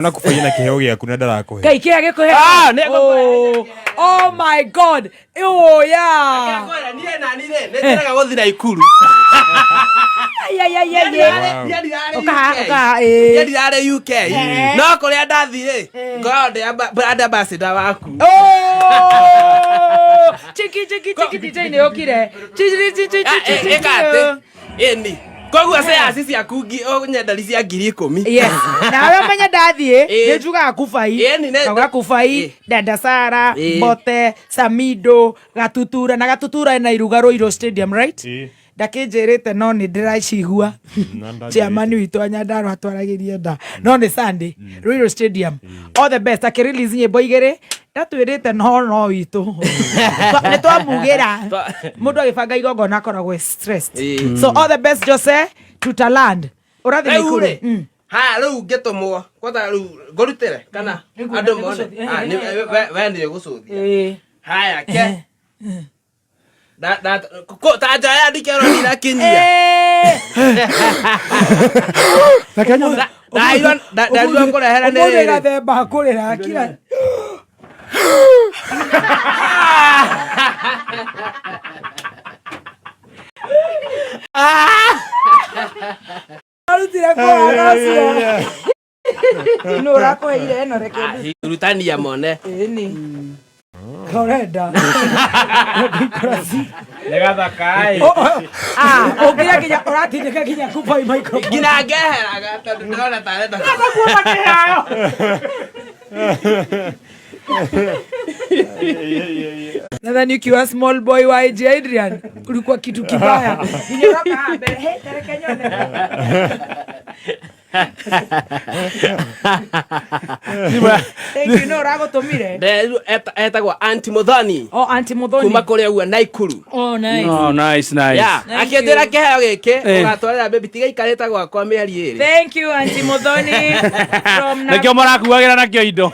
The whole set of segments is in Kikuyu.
Na kũbaina kĩheo gĩaku na ndarakũhe. Ngai kĩrĩa gĩkũhe. Ah, nĩ ngũkũhe. Oh, oh my God. Oh yeah. Ngwĩra, niĩ nani rĩ, nĩ njĩraga gũthiĩ Naikuru. Ai ai ai ai. Wow. Niĩ ndirarĩ Ũkaha UK. ũkaha ĩĩ. Niĩ ndirarĩ UK. No kũrĩa ndathiĩ rĩ, ngoragwo ndĩ brand ambassador waku. Oh! Chiki chiki chiki DJ nĩ ũkire. Chiki chiki chiki Ah, chiki. ĩka atĩ ĩni koguo shares ciaku nyendari cia 10,000. Yes. Nawe menya ndathiĩ Ĩĩ. nĩ njugaga kubai. Ĩni, Ngauga kubai, Ĩĩ. Dada Sara, Ĩĩ. Mbote, Samido, Gatutura na Gatutura ena iruga Ruiru Stadium, right? Ĩĩ. Ndakĩnjĩrĩte no nĩ ndĩracigua. Na ndanjĩrĩte. Chairman witũ wa Nyandarua atwaragĩrie nda no nĩ Sunday Ruiru Stadium, all the best. Akĩrelease nyĩmbo igĩrĩ ndatwĩrĩte no no witũ nĩ twamugĩra mũndũ agĩbanga igongona akoragwo e stressed. Ĩĩ. So all the best, Jose Tutaland ũrathiĩ Rĩu Naikuru. rĩ, haya rĩu ngĩtũmwo kwata rĩu ngũrutĩre kana Nĩngũ- andũ mone. nĩngũcũthia. Ah, we nĩ ũgũcũthia. Ĩĩ. Haya ke ta njoya ndikĩrwo ndirakinyia. Eh. Ndairwo ngũrehere nĩ Ũmũthĩ rĩrĩ. gathemba kũrĩra kira. Arutire kũhana ũcio nũ ũrakũheire ĩno reke. Rutania mone. Ĩni ũrenda. Nĩ gathaka ĩ. Ah, ũngire nginya ũratindĩka nginya kubai microphone. Nginya ngeheraga tondũ ndĩrona tarenda. Kuona kĩheo. Nadhani ukiwa small boy wa AJ Adrian ulikuwa kitu kibaya. Nginya ũroka haha mbere, "Hey, tereke nyone." Thank you, no ũragũtũmire. Etagwo Aunty Muthoni. Oh, Aunty Muthoni. Kuma kũrĩa ũguo Naikuru. Oh, nice. Oh, nice, nice. Yeah, Thank akĩnjĩra you. kĩheo gĩkĩ Eh. ũgatwarĩra baby tiga ikarĩte gwakwa mĩeri ĩrĩ. Thank you, Aunty Muthoni from Nĩkĩo mũrakuagĩra nakĩo indo.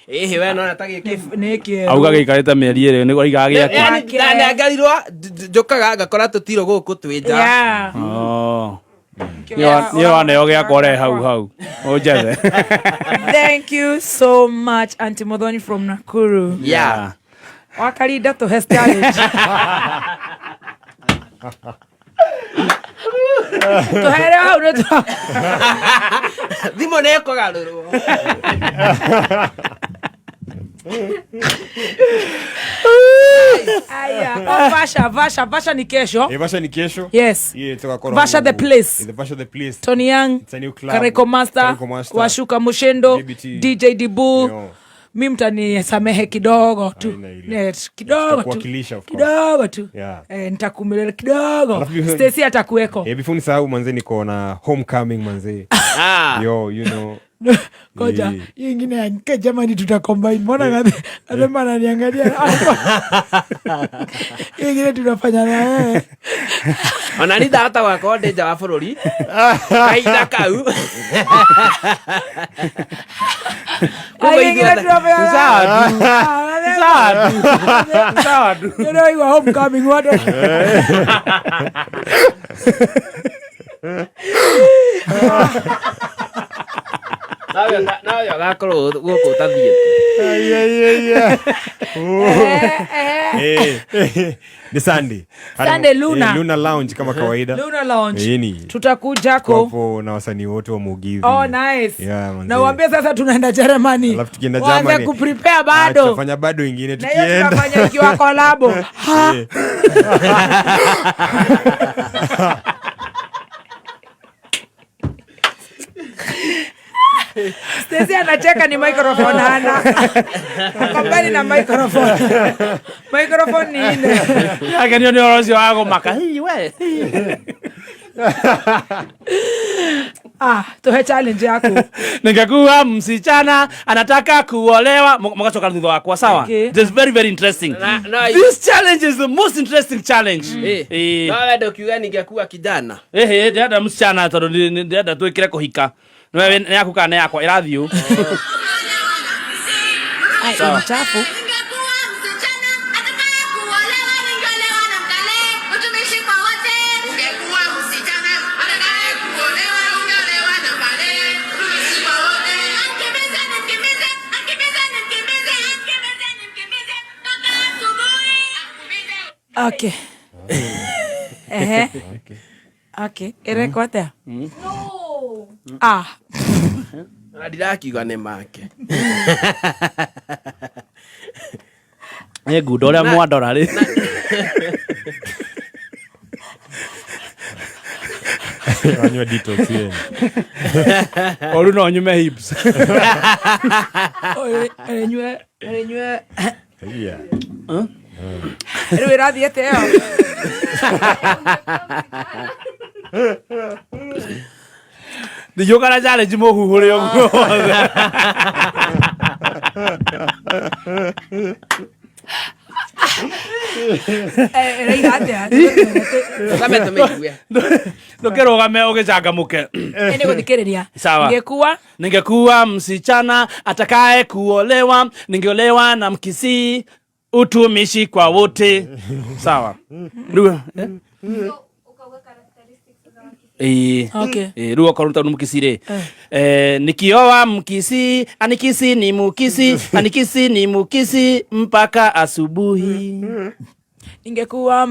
Ĩhĩ we nona ta gĩkĩ. Nĩ kĩerũ. Auga gĩikarĩte mĩeri ĩrĩ nĩguo aigaga gĩake. Yani Wake. ndanengerirwo njũkaga ngakora tũtirũ gũkũ twĩ nja. Yeah. Oh. Niĩ waneo gĩakwa ũrehe hau hau ũnjethe. Thank you so much, Aunty Muthoni from Nakuru. Yeah. Wakarinda tũhe challenge. Tũhere hau nĩ Thimũ nĩ ĩkũgarũrwo. Aya. Oh, Vasha, Vasha, Vasha ni kesho. Eh, Vasha ni kesho. Yes. Yeah, tukakorwo Vasha the place. Eh, the Vasha the place. Tony Young, It's a new club. Kareko Master, Kareko Master. Washuka Mushendo, JBT. DJ Dibu. Yo. Mi mtanisamehe kidogo tu. Haina ile. Kidogo tu. Tutakuwakilisha, of course. Kidogo tu. Yeah. Eh, nitakumelele kidogo. Alafu before- Stacy atakuweko. Eh, before nisahau manze niko na homecoming manze. Ah. Yo, you know. Koja Eh. hiyo ingine ya nke jamani tutacombine. Mbona Gathemba ananiangalia? Hiyo ingine tunafanya na wewe. Ona ni ndahota gwakorwo ndĩ nja wa bũrũri kahinda kau. Ah, hiyo ingine tunafanya na Sawa tu. Ah, Gathemba. Sawa tu. Sawa tu. Ndio homecoming watu. Nawe ũgakorwo gũkũ ũtathiĩte. Ai, ai, ai, ai. Eh, eh. Eh, ni Sunday. Sunday, Luna. Eh, Luna Lounge kama kawaida. Luna Lounge. Eh, ni. Tutakujako. Hapo na wasanii wote wa Mugithi. Oh, nice. Yeah, manze. Na uambie sasa tunaenda Germany. Alafu tukienda Waanze Germany. kuprepare Ah, bado. tutafanya bado ingine Na hiyo tukienda. tunafanya ikiwa kolabo. Ha. Eh. Stacy anacheka ni microphone hana. Ako mbali na microphone. Microphone ni ine. Akenio nĩ ũhoro ũcio wa gũmaka. Hii, we. Ah, tuhe challenge yako. Ningekuwa msichana anataka kuolewa mugacoka thutha wakwa sawa. Okay. This is very very interesting. This challenge is the most interesting challenge. Eh. No wende ũkiuga ningekuwa kijana. Ĩhĩ ndĩrenda msichana tondũ ndĩrenda twĩkĩre kũhika. Nĩwe nĩ yaku kana nĩ yakwa ĩrathiĩ. Ai, ni chafu. Ningekuwa msichana atakaye kuolewa, ningeolewa na mkale, utumishi kwa wote. Ungekuwa msichana atakaye kuolewa, ungeolewa na mkale, utumishi kwa Okay. Ehe. Okay. Ĩrekwo atĩa? Ah. Na ndirakiuga nĩ make. Nĩ ngunda ũrĩa mwandora rĩ. Wanyua detox yenu. Oru no nyume hips. Ĩnyue ĩnyue. Yeah. Rĩu ĩrathiĩ atĩa ĩyo? Ndingĩũka na challenge mũhuhũre ũguo wothe. Ĩraiga atĩa? Tũkambe tũmĩigue. Ndũkĩrũgame ũgĩcangamũke. Nĩ gũthikĩrĩria. Sawa. Ingĩkua Ningekuwa msichana atakaye kuolewa, ningeolewa na Mkisii, utumishi kwa wote. Sawa. Rĩu eh? Ĩĩ. Okay. Ĩĩ, rĩu okorwo tondũ Mkisii rĩ, eh, nikioa Mkisii, anikisi ni Mkisii, anikisi ni Mkisii mpaka asubuhi. Ningekuwa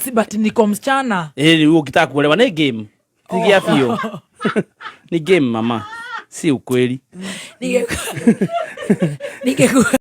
si but niko msichana. Ĩĩ, rĩu ũngĩtaka kuolewa nĩ game. Tigia biũ. Ni game mama, si ukweli. Ningekuwa ningekuwa